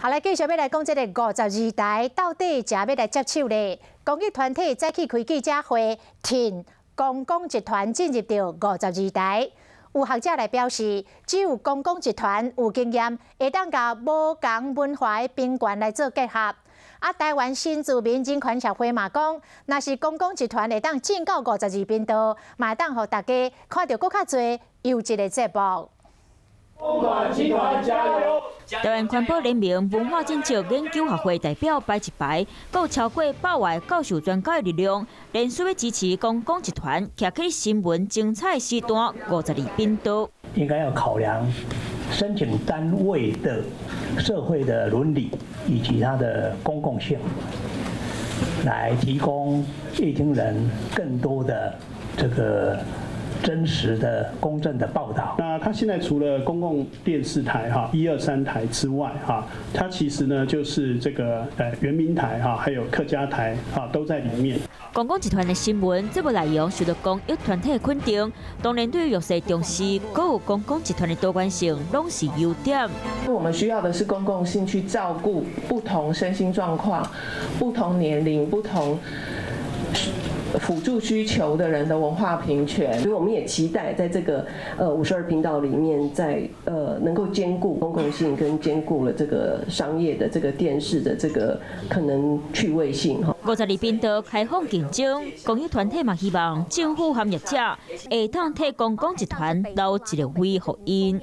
好來，繼續欲來講這个五十二台到底誠欲來接手咧？公益團體早起開記者會，挺公廣集團進入著五十二台。有學者來表示，只有公廣集團有經驗，會當共無仝文化的平權來做結合。啊，台灣新住民人權協會嘛講，若是公廣集團會當進到五十二頻道，嘛會當予大家看著閣較濟優質的節目。公廣集團加油！台灣環保聯盟文化政策研究學會代表排一排，閣有超過百位教授專家的力量，連續支持公廣集團，徛起新聞精彩時段五十二頻道。應該要考量申請單位的社會的倫理以及它的公共性，來提供閱聽人更多的這個真實的、公正的報道。那它現在除了公共電視台哈一二三台之外哈，它其實呢就是這個原民台哈，還有客家台哈都在裡面。公廣集團的新聞節目內容受到公益團體的肯定，當然對弱勢重視，閣有公廣集團的多元性，攏是優點。我們需要的是公共性去照顧不同身心狀況、不同年齡、不同輔助需求的人的文化平權。所以我們也期待在這個52頻道裡面，在能夠兼顧公共性跟兼顧了這個商業的這個電視的這個可能趣味性哈。五十二頻道開放競爭，公益團體嘛希望政府和業者會當替公廣集團留一个位予𪜶。